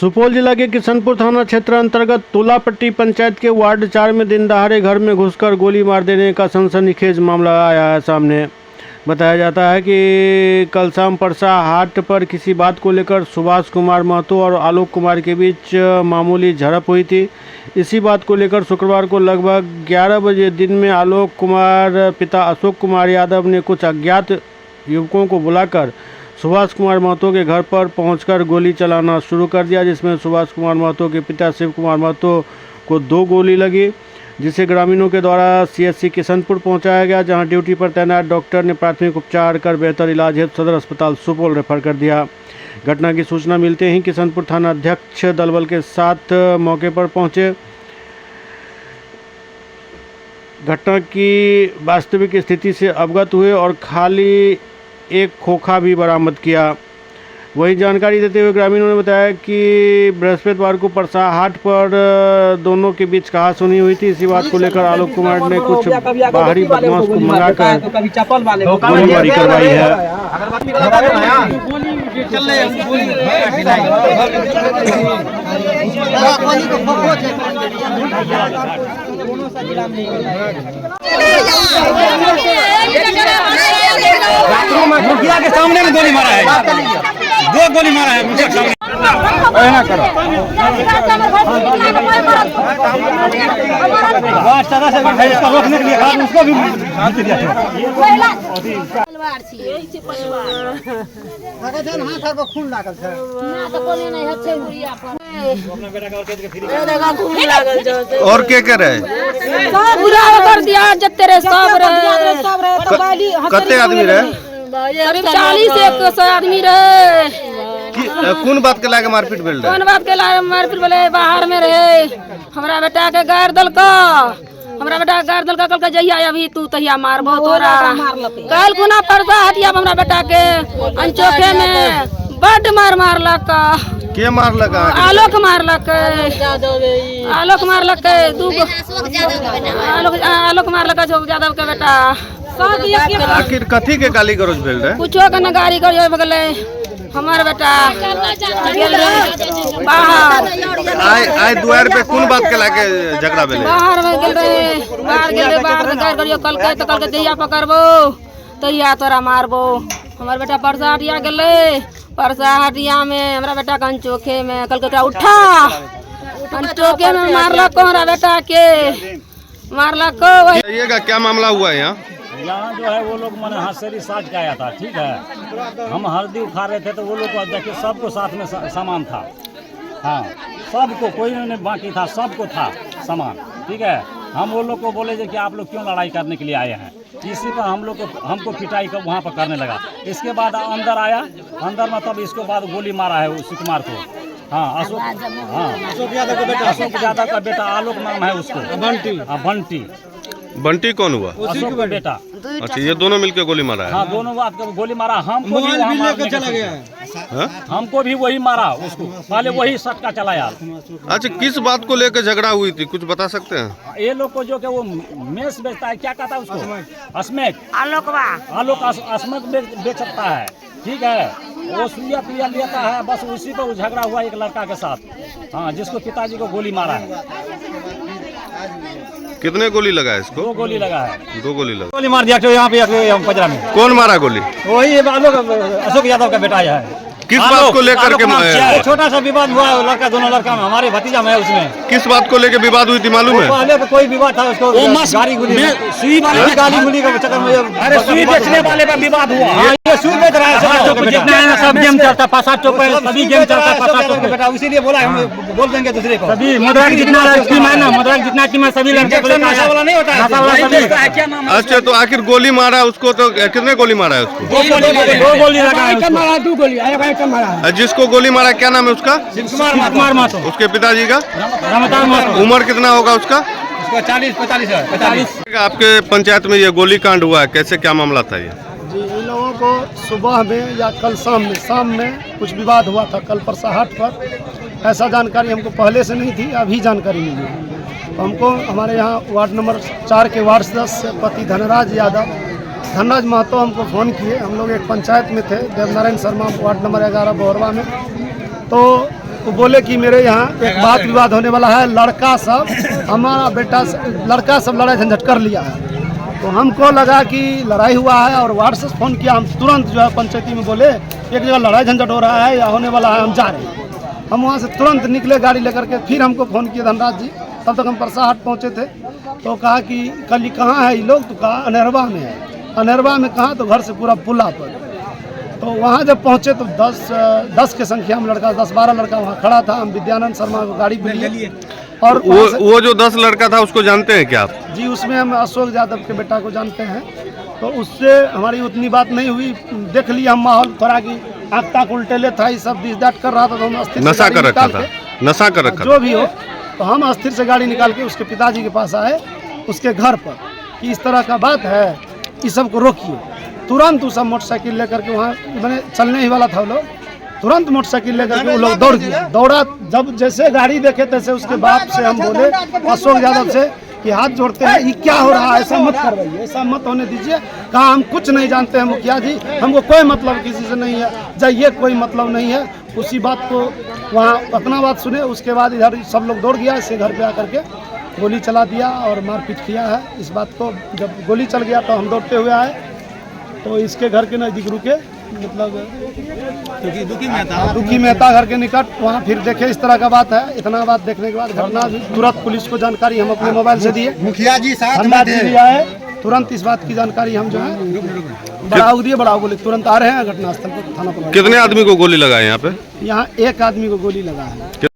सुपौल जिला के किशनपुर थाना क्षेत्र अंतर्गत तुलापट्टी पंचायत के वार्ड 4 में दिन दहाड़े घर में घुसकर गोली मार देने का सनसनीखेज मामला आया है सामने। बताया जाता है कि कल शाम परसा हाट पर किसी बात को लेकर सुभाष कुमार महतो और आलोक कुमार के बीच मामूली झड़प हुई थी। इसी बात को लेकर शुक्रवार को लगभग 11 बजे दिन में आलोक कुमार पिता अशोक कुमार यादव ने कुछ अज्ञात युवकों को बुलाकर सुभाष कुमार महतो के घर पर पहुंचकर गोली चलाना शुरू कर दिया, जिसमें सुभाष कुमार महतो के पिता शिव कुमार महतो को 2 गोली लगी, जिसे ग्रामीणों के द्वारा सीएचसी किशनपुर पहुंचाया गया, जहां ड्यूटी पर तैनात डॉक्टर ने प्राथमिक उपचार कर बेहतर इलाज हेतु सदर अस्पताल सुपौल रेफर कर दिया। घटना की सूचना मिलते ही किशनपुर थाना अध्यक्ष दलबल के साथ मौके पर पहुंचे। घटना की वास्तविक स्थिति से अवगत हुए और खाली एक खोखा भी बरामद किया। वही जानकारी देते हुए ग्रामीणों ने बताया कि बृहस्पतिवार को परसा हाट पर दोनों के बीच कहासुनी हुई थी। इसी बात को लेकर आलोक कुमार ने कुछ बाहरी बदमाश को मंगाकर गोलीबारी करवाई है। मुखिया के सामने में गोली मारा है, 2 गोली मारा है मुखिया के सामने। इसको रोकने के लिए उसको भी और क्या कर रहे पूरा कर दिया जत्ते रे सब रहे। कते आदमी रहे? करीब 40 आदमी रहे। कौन बात के लाके मारपीट भेल रहे? कौन बात के लाके मारपीट भेलै? बाहर में रहे, हमरा बेटा के गारि देलका, हमरा बेटा के गारि देलका, कहलकै जहिया अभी तू तहिया मारबो तोरा। काल्हि खुना परसा हटिया हमरा बेटा के अनचोखे में बड्ड मार मारलक। के मारलक? आलोक मारलक, आलोक मारलक, दू आलोक मारलक अशोक यादव के बेटा। आखिर कथी के गाली गलौज भेल रहे? कुछो के न गाली गलौज भऽ गेलै। हमर बेटा गेल रहे बाहर। आइ आइ दुआर पे कोन बात के लाके झगड़ा भेलै? बाहर में गेल रहे, बाहर गेल रहे, बाहर से गारि गलौज कहलकै तऽ कहलकै जहिया पकड़बो तहिया तोरा मारबो। हमर बेटा परसा हटिया गेलै, परसा हटिया में हमरा बेटा के अनचोखे में कहलकै ओकरा उठा, अनचोखे में मारलक हमरा बेटा के, मारलक। बताइएगा क्या मामला हुआ है यहाँ? यहाँ जो है वो लोग मैंने हंसेरी साज के आया था, ठीक है। हम हल्दी उखाड़ रहे थे तो वो लोग को देखिए सबको साथ में सामान था, हाँ सबको, कोई नहीं बाकी था, सबको था सामान, ठीक है। हम वो लोग को बोले कि आप लोग क्यों लड़ाई करने के लिए आए हैं। इसी पर हम लोग को हमको पिटाई कर वहाँ पर करने लगा। इसके बाद अंदर आया, अंदर में तब इसको बाद गोली मारा है उस कुमार को, हाँ अशोक, हाँ अशोक यादव का बेटा, अशोक यादव का बेटा आलोक नाम है उसको, बंटी, हाँ बंटी। बंटी कौन हुआ? अशोक का बेटा। अच्छा, ये दोनों मिलके गोली मारा है? हाँ दोनों बात को गोली मारा। हमको भी वहाँ मारने का हाँ? हमको भी वही मारा, उसको पहले वही सटका चलाया। अच्छा, किस बात को लेकर झगड़ा हुई थी, कुछ बता सकते हैं? ये लोग को जो कि वो मेस बेचता है, क्या कहता है उसको, अस्मेक, आलोक अस्मक बेचता है, ठीक है। वो सुइया पिया लेता है, बस उसी पर झगड़ा हुआ एक लड़का के साथ, हाँ जिसको पिताजी को गोली मारा है। कितने गोली लगा है इसको? 2 गोली लगा है। 2 गोली लगा। गोली मार दिया यहाँ पे पजरा में। कौन मारा गोली? वही आलोक, अशोक यादव का बेटा है। किस बात को लेकर के? छोटा सा विवाद हुआ है लड़का, दोनों लड़का में, हमारे भतीजा में है उसमें। किस बात को लेकर विवाद हुई थी मालूम है? पहले तो कोई विवाद था उसको, गाड़ी गुली, गाली गुली के चक्कर में, अरे सुई बेचने वाले का विवाद हुआ। ये सुई बेच रहा है, जितना है सब गेम चलता है, 5-7 चौक सभी गेम चलता है, 5-7 चौक बेटा, इसीलिए बोला हम बोल देंगे दूसरे को। सभी मदरा जितना टीम है ना, मदरा जितना टीम है सभी लड़के को लेकर नशा वाला नहीं होता है। अच्छा, तो आखिर गोली मारा उसको, तो कितने गोली मारा है उसको? 2 गोली लगा है उसको। 2 गोली मारा। जिसको गोली मारा क्या नाम है उसका? शिव कुमार महतो। उसके पिताजी का? रमतार महतो। उम्र कितना होगा उसका? उसको 40-45 है। 45। आपके पंचायत में ये गोली कांड हुआ है, कैसे क्या मामला था ये? जी, इन लोगों को सुबह में या कल शाम में कुछ विवाद हुआ था कल परसा हाट पर। ऐसा जानकारी हमको पहले से नहीं थी, अभी जानकारी मिली है। तो हमको हमारे यहाँ वार्ड नंबर 4 के वार्ड सदस्य पति धनराज यादव, धनराज महतो हमको फ़ोन किए। हम लोग एक पंचायत में थे, देवनारायण शर्मा वार्ड नंबर 11 बोहरवा में। तो वो बोले कि मेरे यहाँ एक बात विवाद होने वाला है, लड़का सब हमारा बेटा लड़का सब लड़ाई झंझट कर लिया है। तो हमको लगा कि लड़ाई हुआ है और वार्ड से फ़ोन किया। हम तुरंत जो है पंचायती में बोले एक जगह लड़ाई झंझट हो रहा है या होने वाला है, हम जा रहे हैं। हम वहाँ से तुरंत निकले गाड़ी लेकर के, फिर हमको फ़ोन किया धनराज जी, तब तक हम परसाहाट पहुँचे थे। तो कहा कि कल कहाँ है ये लोग, तो कहा अनेरवा में है। अनेरवा में कहाँ, तो घर से पूरा पुला पर। तो वहाँ जब पहुँचे तो 10 के संख्या में लड़का, 10-12 लड़का वहाँ खड़ा था। हम विद्यानंद शर्मा को गाड़ी पे लिए और वो जो 10 लड़का था उसको जानते हैं क्या आप? जी, उसमें हम अशोक यादव के बेटा को जानते हैं। तो उससे हमारी उतनी बात नहीं हुई। देख लिया हम माहौल थोड़ा कि आँख ताक उल्टेले था, ये सब दिस that कर रहा था। तो हम अस्थिर से नशा गाड़ी कर रखा निकाल था, के, नशा कर रखा जो था। भी हो, तो हम अस्थिर से गाड़ी निकाल के उसके पिताजी के पास आए, उसके घर पर, कि इस तरह का बात है, इस सबको रोकिए। तुरंत वो सब मोटरसाइकिल लेकर के वहाँ मैंने चलने ही वाला था वो लोग, तुरंत मोटरसाइकिल लेकर के वो लोग दौड़ गया। दौड़ा जब जैसे गाड़ी देखे तैसे उसके बाप से हम बोले, अशोक यादव से, कि हाथ जोड़ते हैं, ये क्या हो रहा है, ऐसा मत करवाइए, ऐसा मत होने दीजिए। कहा हम कुछ नहीं जानते हैं मुखिया जी, हमको कोई मतलब किसी से नहीं है, जाइए कोई मतलब नहीं है। उसी बात को वहाँ अपना बात सुने। उसके बाद इधर सब लोग दौड़ गया, इसे घर पे आकर के गोली चला दिया और मारपीट किया है। इस बात को जब गोली चल गया तो हम दौड़ते हुए आए, तो इसके घर के नज़दीक रुके, मतलब दुखी मेहता घर के निकट। वहाँ फिर देखे इस तरह का बात है। इतना बात देखने के बाद घटना तुरंत पुलिस को जानकारी हम अपने मोबाइल से दिए, मुखिया जी साथ में धनराज जी भी आए, तुरंत इस बात की जानकारी हम जो है बढ़ाव दिए, बढ़ाव बोले तुरंत आ रहे हैं घटनास्थल पर, थाना पर। कितने आदमी को गोली लगाए यहाँ पे? यहाँ एक आदमी को गोली लगा है।